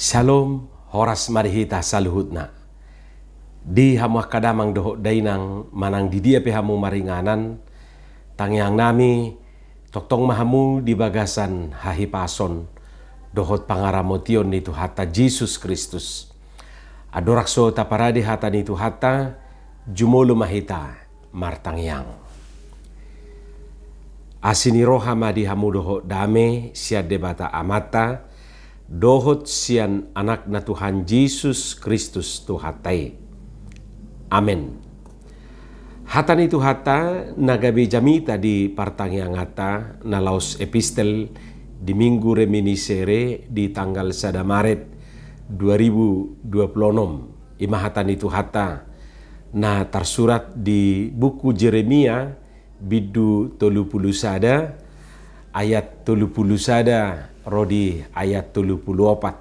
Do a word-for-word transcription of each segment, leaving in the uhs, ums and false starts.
Syalom, horas ma di hita saluhutna. Di hamu angka damang dohot dainang manang di dia pe hamu maringanan, tangiang nami, tongtong ma hamu di bagasan hahipason dohot pangaramotion ni Tuhanta Jesus Kristus. Andorang so taparade hata ni Tuhanta, jumolo ma hita martangiang. Asi ni roha ma di hamu dohot dame sian Debata Amanta dohot sian Anakna Tuhan Jesus Kristus Tuhanta i. Amen. Hata ni Tuhanta na gabe jamita di partangianganta na laos epistel di Minggu Reminiscere di tanggal sada Maret dua ribu dua puluh enam. I ma hata ni Tuhanta na tarsurat di buku Jeremia, bindu tolu pulu sada, ayat tolu pulu sada ro di ayat tolu pulu opat.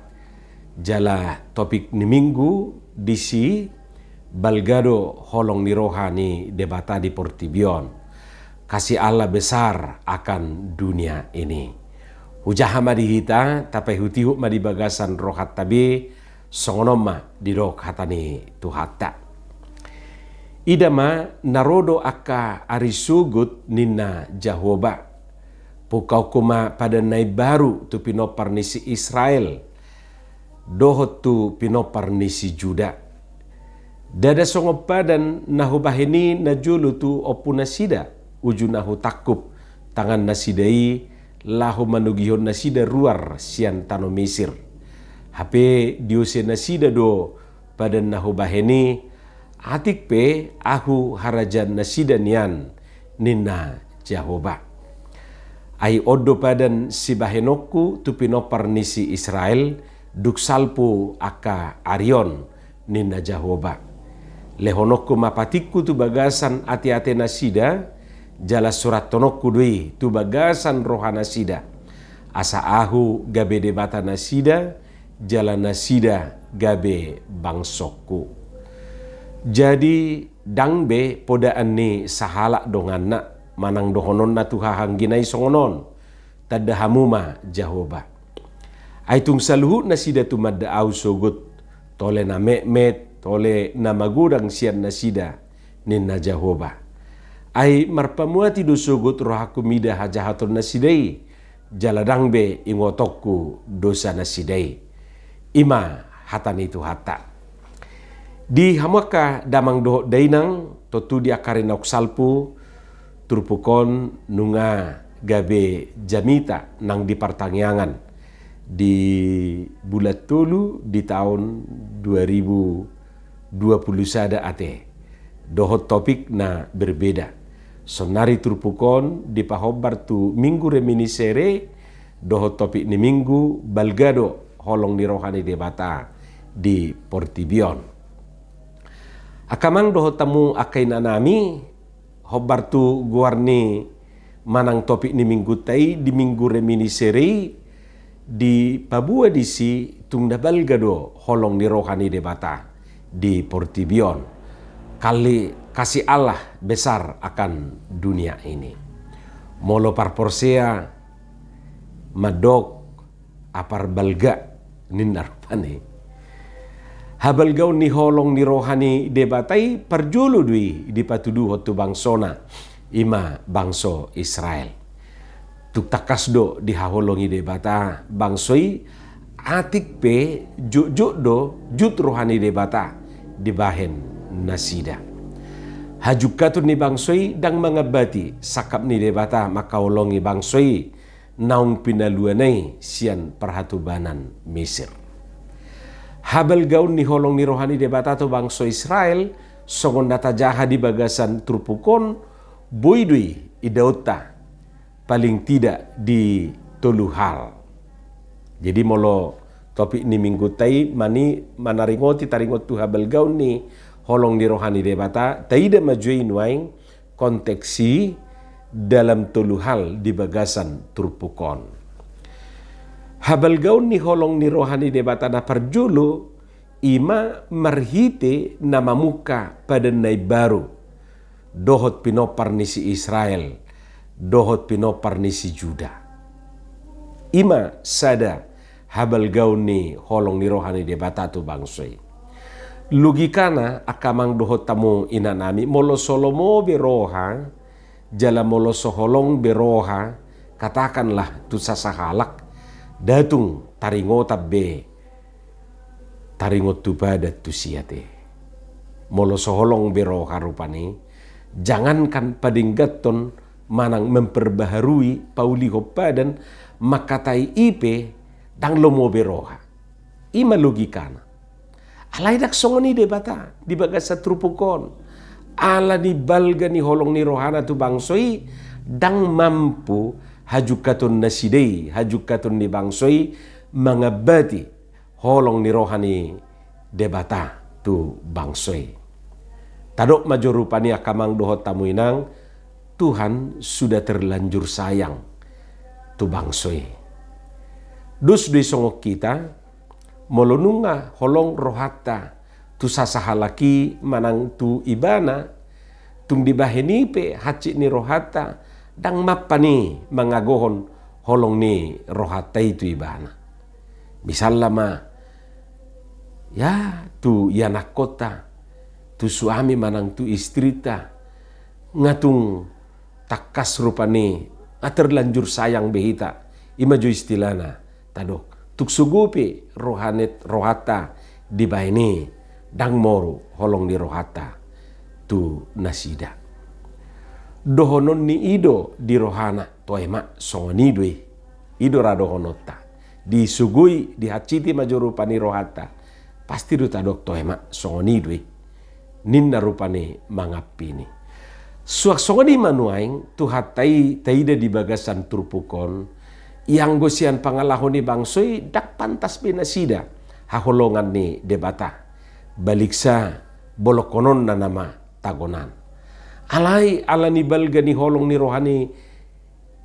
Jala topik ni Minggu disi, balga do holong ni roha ni Debata di portibi on. Kasih Allah besar akan dunia ini. Hujaha ma di hita, tapaihutihut ma di bagasan rohanta be, songon on ma didok hata ni Tuhanta. Ida ma, na ro do angka ari sogot, ninna Jahowa. Pungkaonku ma padan na imbaru tu pinompar ni si Israel dohot tu pinompar ni si Juda. Ndada songon padan na hubahen i najolo tu ompunasida, uju na hutangkup tangannasida i laho manogihon nasida ruar sian tano Misir. Hape diose nasida do padan na hubahen i, atik pe Ahu harajaonnasida nian, ninna Jahowa. Ai on do padan sibahenonku tu pinompar ni si Israel, dung salpu angka ari on, ninna Jahowa. Lehononku ma patikku tu bagasan ateatenasida, jala surathononku do i tu bagasan rohanasida. Asa Ahu gabe Debatanasida, jala nasida gabe bangsongku. Jadi, ndang be podaan ni sahalak donganna, manang dohononna tu hahaanggi na i songon on, tanda hamu ma Jahowa. Ai tung saluhut nasida tumanda Ahu sogot, tole na metmet, tole na magodang sian nasida, ninna Jahowa. Ai marpamuati do sogot rohangku mida hajahatonnasida i, jala ndang be ingotonku dosanasida i. I ma hata ni Tuhanta. Di hamu angka damang dohot dainang, tontu di angka ari naung salpu, turpuk on nunga gabe jamita nang di partangiangan di bulan tolu di taon dua ribu dua pulu sada ate, dohot topik na berbeda. Saonari turpuk on dipahombar tu Minggu Reminiscere, dohot topik ni Minggu, balga do holong ni roha ni Debata di portibi on. Angka amang dohot hamu angka inanami, hombar tu goar ni manang topik ni Minggunta i di Minggu Reminiscere i, dipaboa disi tung na balga do holong ni roha ni Debata di portibi on. Kali kasih Allah besar akan dunia ini. Molo parporsea mandok, apar balga, ninna rupani. Habalgaon ni holong ni roha ni Debata i parjolo do i dipatuduhon tu bangsona, i ma bangso Israel. Tung tangkas do dihaholongi Debata bangso i, atik pe jotjot do jut roha ni Debata dibahen nasida. Hajungkaton ni bangso i ndang mangambati sangkap ni Debata mangkaholongi bangso i naung pinaluana i sian parhatobanan Misir. Habalgaon ni holong ni roha ni Debata tu bangso Israel, songon na tajaha di bagasan turpuk on, boi do i idaonta paling tidak di tolu hal. Jadi molo topik ni Minggunta i mani manaringoti taringot tu habalgaon ni holong ni roha ni Debata, taida ma jo i nuaeng konteks i dalam tolu hal di bagasan turpuk on. Habalgaon ni holong ni roha ni Debata na parjolo, i ma marhite na mamungka padan na imbaru, dohot pinompar ni si Israel, dohot pinompar ni si Juda. I ma sada habalgaon ni holong ni roha ni Debata tu bangso i. Logikana angka amang dohot hamu inanami, molo so lomo be roha, jala molo so holong be roha, katakanlah tu sasahalak, nda tung taringotan be taringot tu padan tusi ate. Molo so holong be roha rupani, jangankan padengganhon manang memperbaharui, paulihon padan, mangkatai i pe ndang lomo be roha. I ma logikana. Alai ndang songon i Debata di bagasan turpuk on. Ala ni balga ni holong ni rohana tu bangso i, ndang mampu hajungkaton nasida i, hajungkaton ni bangso i, mangambati holong ni roha ni Debata tu bangso i. Tadok ma jo rupani angka amang dohot hamu inang, Tuhan sudah terlanjur sayang tu bangso i. Dos do i songon hita, molo nunga holong rohanta tu sasahalak i manang tu ibana, tung dibahen i pe hansit ni rohanta, ndang mampan i mangagohon holong ni rohanta i tu ibana. Misalna ma, ya, tu ianakkonta, tu suami manang tu istrinta, nga tung tangkas rupani, nga terlanjur sayang be hita, i ma jo istilahna, tadok, tung sogo pe rohanet, rohanta dibahen i, ndang moru holong ni rohanta tu nasida. Dohonon ni i do di rohana, toe ma, songon i do i. I do ra dohononta. Disogoi, dihansiti ma jo rupani rohanta. Pasti do tadok, toe ma, songon i do i. Ninna rupani mangampini. Suang songon i ma nuaeng, Tuhanta i taida di bagasan turpuk on, ianggo sian pangalaho ni bangso i, ndang pantas be nasida haholongan ni Debata. Baliksa bolongkononna nama tagonan. Alai ala ni balga ni holong ni roha ni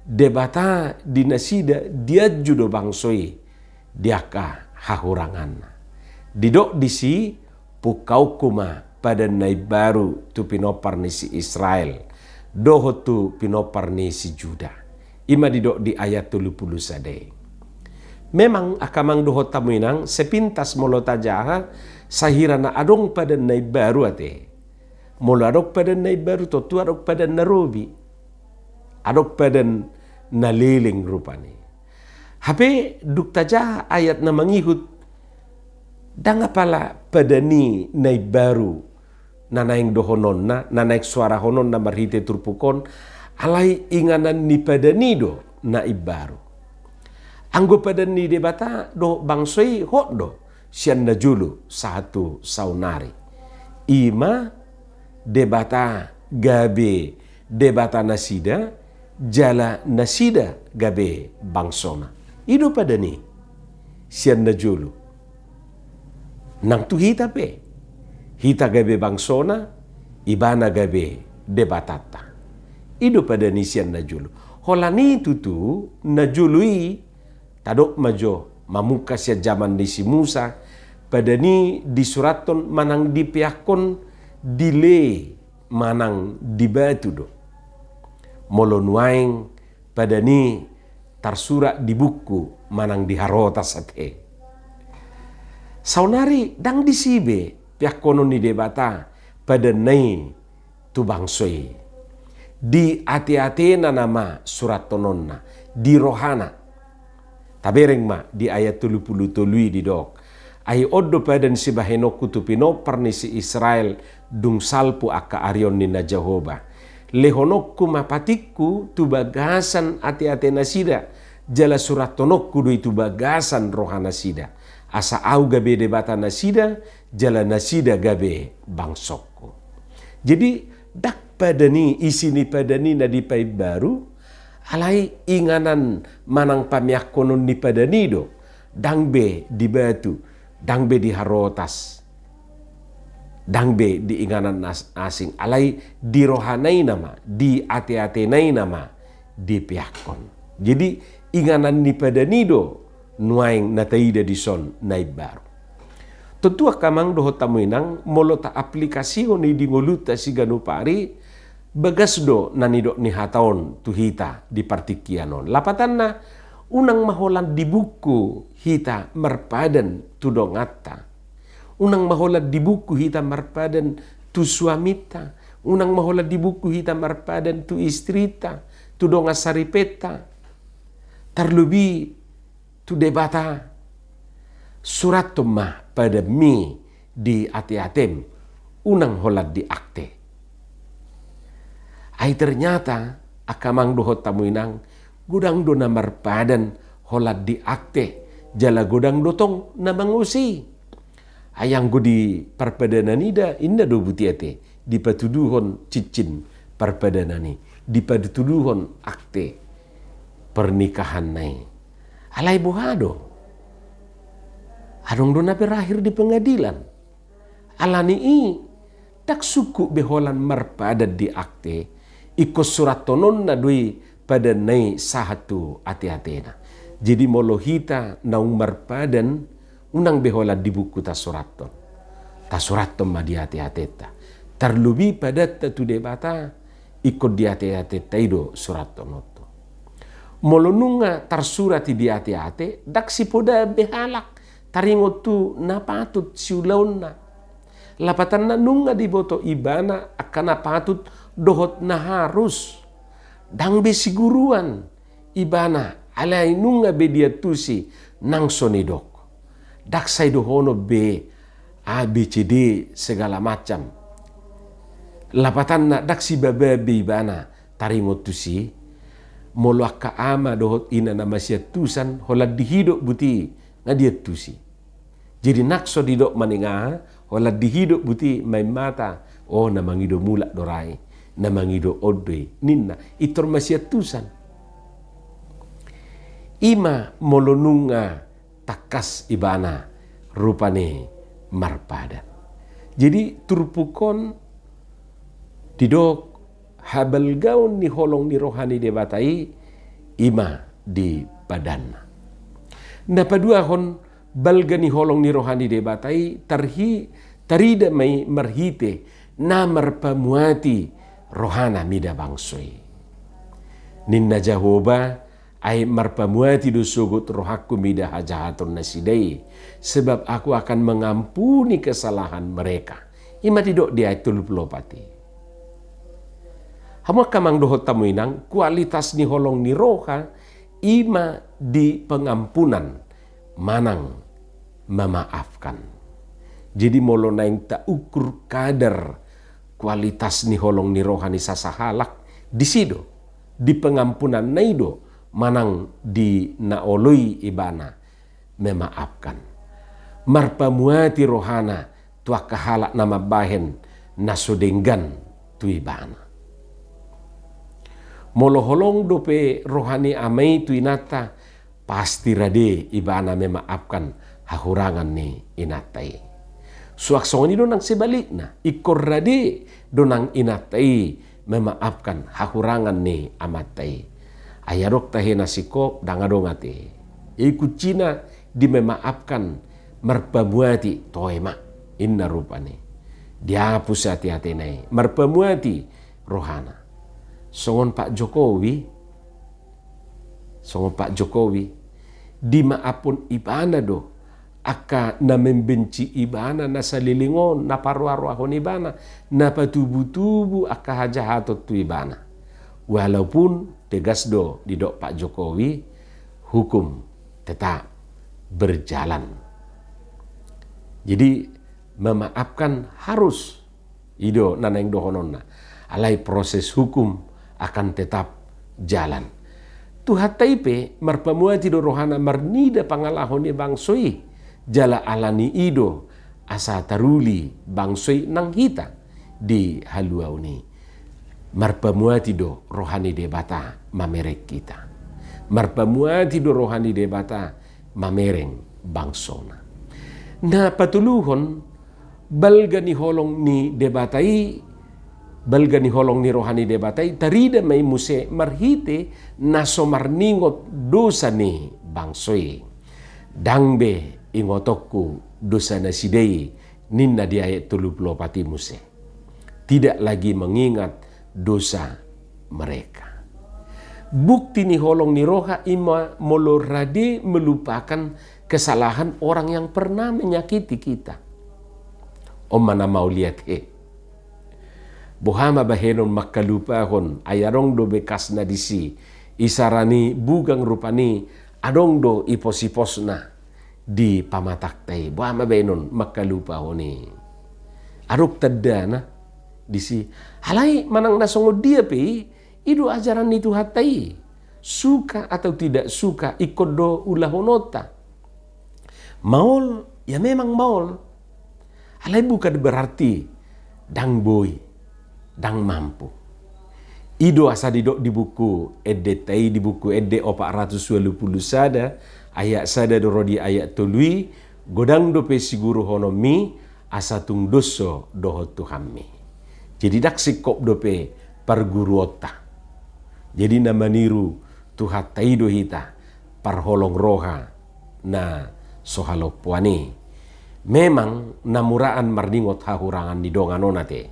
Debata di nasida, dianju do bangso i di angka hahuranganna. Didok disi, pungkaonku ma padan na imbaru tu pinompar ni si Israel dohot tu pinompar ni si Juda. I ma didok di ayat tolu pulu sada i. Memang angka amang dohot hamu inang, sepintas molo tajaha, sahira na adong padan na imbaru ate. Molo adong padan na imbaru, tontu adong padan na robi. Adong padan na leleng rupani. Hape dung tajaha ayat na mangihut, ndang apala padan i na imbaru na naeng dohononna, na naeng soarahononna marhite turpuk on, alai inganan ni padan i do na imbaru. Anggo padan ni Debata dohot bangso i hot do sian najolo sahat tu saonari. I ma Debata gabe Debata nasida, jala nasida gabe bangsona. I do padan i sian najolo. Nang tu hita pe. Hita gabe bangsona, ibana gabe Debatanta. I do padan i sian najolo. Holan i tutu, najolo i, tadok ma jo, mamungka sian jaman ni si Musa, padan i disurathon manang dipeakhon di lei manang di batu do. Molo nuaeng padan i tarsurat di buku manang di harotas ate. Saonari ndang disi be peakhonon ni Debata padanna i tu bangso i. Di ateatena nama surathononna, di rohana. Tabereng ma di ayat tolu pulu tolu i didok. Ai on do padan sibahenonku tu pinompar ni si Israel dung salpu angka arion ni na Jahowa. Lehononku ma patikku tu bagasan ateate nasida, jala surathononku do i tu bagasan roha nasida. Asa ahu gabe Debata nasida, jala nasida gabe bangsongku. Jadi, ndang padan i, isi ni padan i na dipaimbaru, alai inganan manang pameakhonon ni padan i do, ndang be di batu, ndang be di harotas, ndang be di inganan as-, asing, alai di rohana i nama, di ateatena i nama, dipeakhon. Jadi, inganan ni padan i do, nuaeng na taida dison na imbaru. Tontu angka amang dohot hamu inang, molo taaplikasihon i di ngolunta siganup ari, bagas do na nidok ni hata on tu hita di partingkian on. Lapatanna, Unang ma holan dibungku hita marpadan tu donganta. Unang ma holan dibungku hita marpadan tu suaminta. Unang ma holan dibungku hita marpadan tu istrita, tu dongan saripenta. Tarlobi tu Debata, surathon ma padanmi di ateatem, unang holan di akte. Ai ternyata, angka amang dohot hamu inang, godang do na marpadan holan di akte, jala godang do tong na mangose i. Ai anggo di parpadanan i da, inna do buti ate, dipatuduhon cincin parpadanan i, dipatuduhon akte pernikahanna i. Alai boha do? Adong do na berakhir di pengadilan. Alani i, ndang sungkun be holan marpadan di akte, ingkon surathononna do i padanna i sahat tu ateatena. Jadi molo hita naung marpadan, unang be holan dibungku tasurathon. Tasurathon ma di ateatenta. Tarlobi padanta tu Debata, ingkon di ateatenta i do surathononta. Molo nunga tarsurat i di ateate, ndang sipodaan be halak taringot tu na patut siulaonna. Lapatanna nunga diboto ibana angka na patut dohot na harus. Ndang be siguruan ibana, alai nunga be diantusi nang so nidok. Ndang sai dohonon be A, B, C, D, segala macam. Lapatanna ndang sibaba be ibana taringot tusi. Molo angka ama dohot ina na masiantusan, holan dihidop buti nga diantusi. Jadi nang so didok maninga, holan dihidop buti main mata, o, na mangido mulak do ra i, na mangido on do i, ninna, intor masiantusan. Ima molo nunga tangkas ibana rupani marpadan. Jadi turpuk on didok habalgaon ni holong ni roha ni Debata i, ima di padanna. Na paduahon, balga ni holong ni roha ni Debata i tarhi-, tarida ma i marhite na marpamuati rohana mida bangso i. Ninna Jahowa, ai marpamuati do sogot rohangku mida hajahaton nasida i, sebab Aku akan mengampuni kesalahan mereka. Ima didok di ayat tolu pulu opat i. Hamu angka amang dohot hamu inang, kualitas ni holong ni roha ima di pengampunan manang memaafkan. Jadi molo naeng taukur kadar kualitas ni holong ni roha ni sasahalak, disi do, di pengampunanna i do, manang di na olo i ibana memaafkan. Marpamuati rohana tu angka halak na mambahen na so denggan tu ibana. Molo holong dope roha ni ama i tu inanta, pasti rade ibana memaafkan hahurangan ni inanta i. Suang songon i do nang sebalikna, ingkon rade do nang inanta i memaafkan hahurangan ni amanta i. Ai adong tahe na singkop, ndang adong ate. I kuncina di memaafkan, marpamuati, toe ma, inna rupani. Dihapus ateatena i, marpamuati rohana. Songon Pak Jokowi, songon Pak Jokowi, dimaafhon ibana do angka na membenci ibana na saleleng on, na paroaroahon ibana, na patubutubu angka hajahaton tu ibana. Walaupun tegas do didok Pak Jokowi, hukum tetap berjalan. Jadi memaafkan harus, i do na naeng dohononna. Alai proses hukum akan tetap jalan. Tuhanta i pe marpamuati do rohana marnida pangalaho ni bangso i, jala alani i do asa taruli bangso i nang hita di haluaon i. Marpamuati do roha ni Debata mamereng hita. Marpamuati do roha ni Debata mamereng bangsona. Na patoluhon, balga ni holong ni Debata i, balga ni holong ni roha ni Debata i tarida ma i muse marhite na so marningot dosa ni bangso i. Ndang be ingotonku dosa nasida i, ninna di ayat tolu pulu opat i muse. Tidak lagi mengingat dosa mereka. Bukti ni holong ni roha i ma molo rade melupakan kesalahan orang yang pernah menyakiti kita. On ma na mauliate. Boha ma bahenon mangkalupahon, ai adong do bekasna disi, isarani bugang rupani, adong do ipos-iposna di pamatangta i. Boha ma bahenon mangkalupahon i? Adong tandana disi. Alai manang na songon dia pe i, i do ajaran ni Tuhanta i. Suka atau tidak suka, ingkon do ulahononta. Maol, ya memang maol. Alai bukan berarti ndang boi, ndang mampu. I do asa didok di buku endenta i, di buku Ende opat ratus ualu pulu sada, ayat sada dohot di ayat tolu i, godang dope siguruhononmi, asa tung dos ho dohot Tuhanmi. Jadi ndang singkop dope parguruonta. Jadi na maniru Tuhanta i do hita, parholong roha na so halompoan i. Memang na muraan marningot hahurangan ni dongan on ate.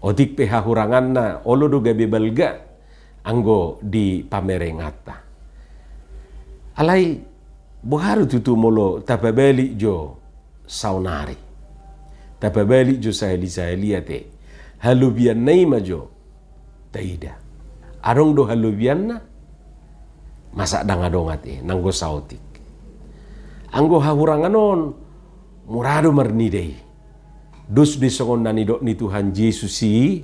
Otik pe hahuranganna olo do gabe balga anggo di pamerenganta. Alai boha do tutu molo tapabalik jo saonari? Tapabalik jo sahali-sahali ate. Halobianna i ma jo taida. Adong do halobianna? Masa ndang adong ate, nanggo saotik. Anggo hahurangan on, mura do marnida i. Dos do i songon na nidok ni Tuhan Jesus i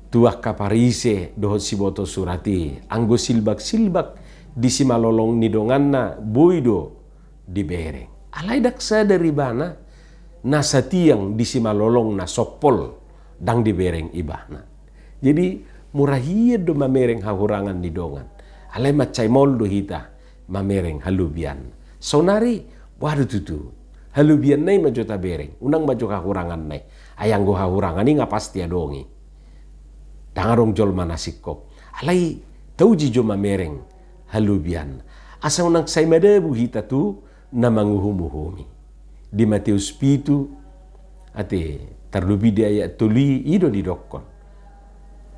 tu angka Parise dohot siboto surat i, anggo silbak-silbak di simalolong ni donganna boi do dibereng. Alai ndang sadar ibana na satiang di simalolongna sompol ndang dibereng ibana. Jadi mura hian do mamereng hahurangan ni dongan. Alai mansai maol do hita mamereng halobian. Saonari, boha do tutu? Halobianna i ma jo tabereng, unang ma jo hahuranganna i. Ai anggo hahurangan i nga pasti adong i. Ndang adong jolma na singkop. Alai tauji jo mamereng halobian. Asa unang sai madabu hita tu na manguhum-uhumi. Di Mateus pitu, ate, tarlobi di ayat tolu i, i do didokkon.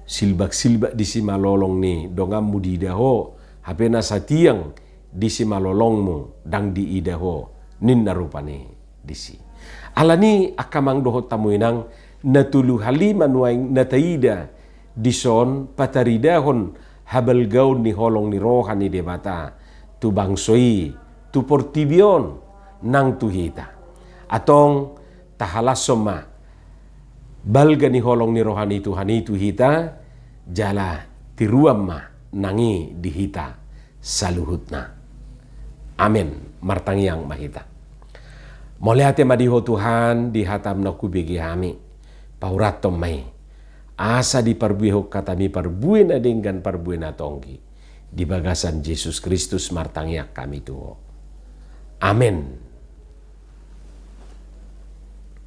Silbak-silbak di simalolong ni donganmu diida ho, hape na satiang di simalolongmu ndang diida ho, ninna rupani disi. Alani angka amang dohot hamu inang, na tolu hali ma nuaeng na taida dison pataridahon habalgaon ni holong ni roha ni Debata tu bangso i, tu portibi on, nang tu hita. Antong tahalashon ma balga ni holong ni roha ni Tuhan i tu hita, jala tiruan ma nang i di hita saluhutna. Amen. Martangiang ma hita. Mauliate ma di Ho Tuhan, di hataM na hubege hami. Paurathon ma i, asa diparbuehon hataMi parbue na denggan, parbue na tonggi. Di bagasan Jesus Kristus martangiang hami tu Ho. Amen.